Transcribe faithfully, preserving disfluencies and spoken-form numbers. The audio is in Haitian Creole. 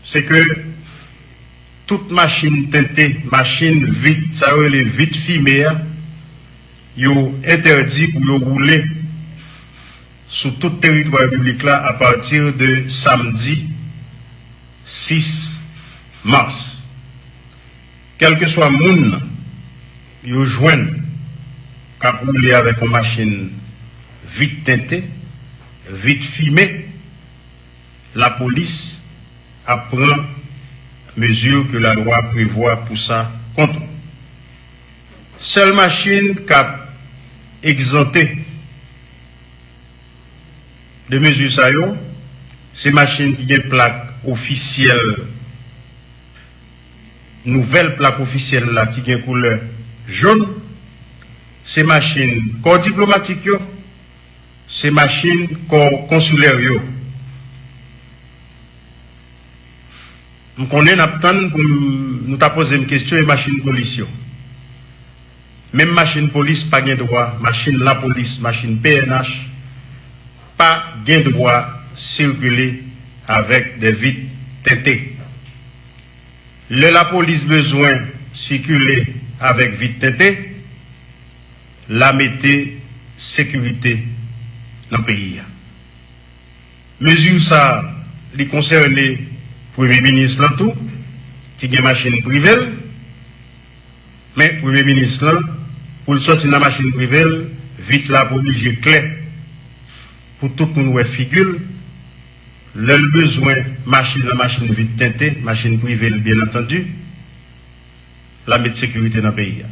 Se ke tout machin tente, machin vit, sa yo rele vit fime a, yo entèdi pou yo woule sou tout teritwa repiblik la apati de samdi sis mas. Kèlkeswa moun yo jwenn k ap woule avèk yon machin vit tente, vit fime, lapolis ap pran mezi ke lalwa prevwa pou sa kont ou. Sèl machin k ap egzante de mezi sa yo, se machin ki gen plak ofisyèl, nouvèl plak ofisyèl la ki gen koulè jòn, se machin kò diplomatik yo, se machin kò konsilè yo. M konnen n ap tann pou m, nou ta poze m kesyon e machin polis yo. Menm machin polis pa gen dwa, machin lapolis, machin P N H, pa gen dwa sikile avèk de vit tente. Lè lapolis bezwen sikile avèk vit tente, l a mete sekirite nan peyi a. Mezi sa a, li konsène premye minis lan tou, ki gen machin prive l. Men premye minis lan, pou l sòti nan machin prive l, vit la ap oblije klè pou tout moun wè figi l. Lè l bezwen mache nan machin vit tente, machin prive l, byen antandi, l a met sekirite nan peyi a.